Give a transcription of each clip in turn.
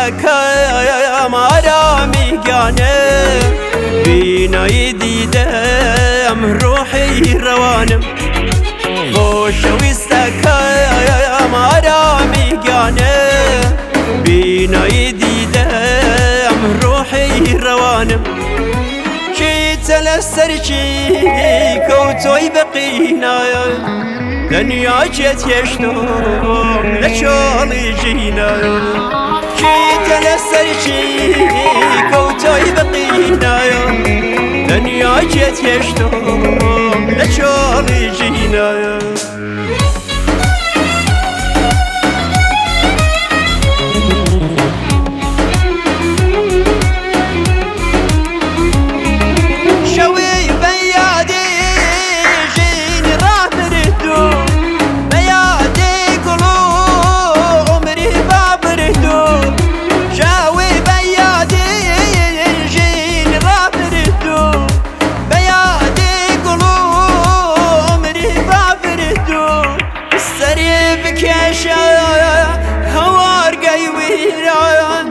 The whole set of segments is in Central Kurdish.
خۆشەویستەکەم ئارامی گیانە بینایی دیدەم ڕۆحی ڕەوانم خۆشەویستەکەم ئارامی گیانە بینایی دیدەم ڕۆحی ڕەوانم کیتە لەسەرکی کەوتۆی بەقینایە دنیا جێت هێشتۆ لە چۆڵی ژینە کیتە لەسەرکی کەوتۆی بەقینایە دنیا جێت هێشتۆ لە چۆڵی ژینە. شەوی بەیادی ژینی ڕابردوو بەیادی گوڵ و عومری بابردوو شەوی بەیادی ژینی ڕابردوو بەیادی گوڵ و عومری بابردوو سەری بکێشە هەوارگەی ویران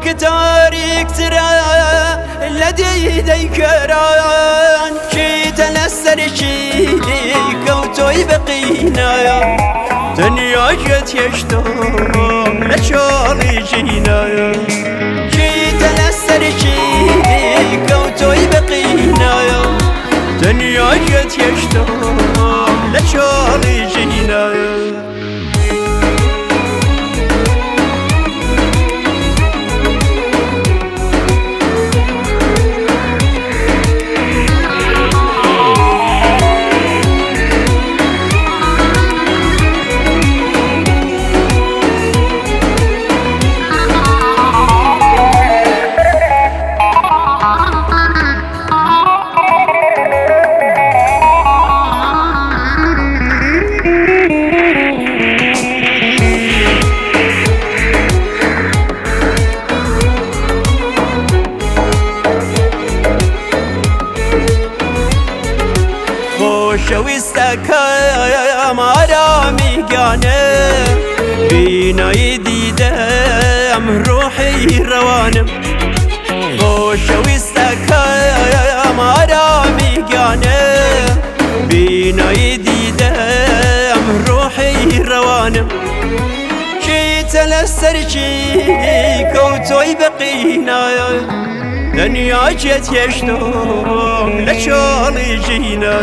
کە تاریکترە لە دیدەی کەران کیتە لەسەرکی کەوتۆی بەقینایە دنیا گوێت هێشتۆ لە چۆڵی ژینایە کیتە لەسەرکی کەوتۆی بەقینایە دنیا گوێت هێشتۆ لە چۆڵی ژینایە. خۆشەویستەکەم ئارامی گیانە بینایی دیدەم ڕۆحی ڕەوانم خۆشەویستەکەم ئارامی گیانە بینایی دیدەم ڕۆحی ڕەوانم کیتە لەسەرکی کەوتۆی بەقینایە دنیا جێت هێشتۆ لە چۆڵی ژینە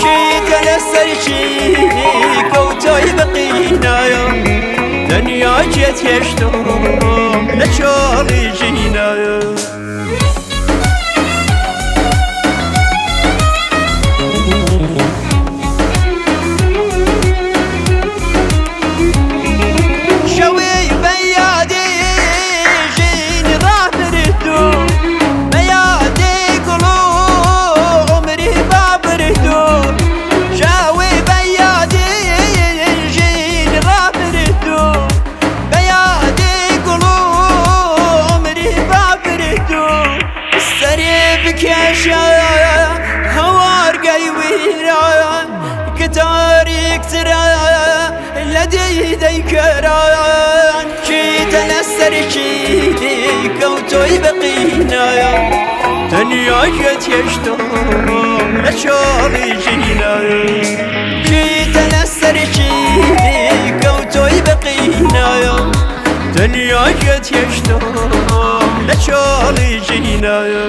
کیتە لەسەرکی کەوتۆی بەقینایە دنیا جێت هێشتۆ لە چۆڵی ژینە. شەوی بەیادی ژینی ڕابردوو بەیادی گوڵ و عومری بابردوو شەوی بەیادی ژینی ڕابردوو بەیادی گوڵ و عومری بابردوو سەری بکێشە هەوارگەی ویران کە تاریکترە لە دیدەی کەران کیتە لەسەرکی کەوتۆی بەقینایە دنیا گوێت هێشتۆ لە چۆڵی ژینایە کیتە لەسەرکی کەوتۆی بەقینایە دنیا گوێت هێشتۆ لە چۆڵی ژینایە.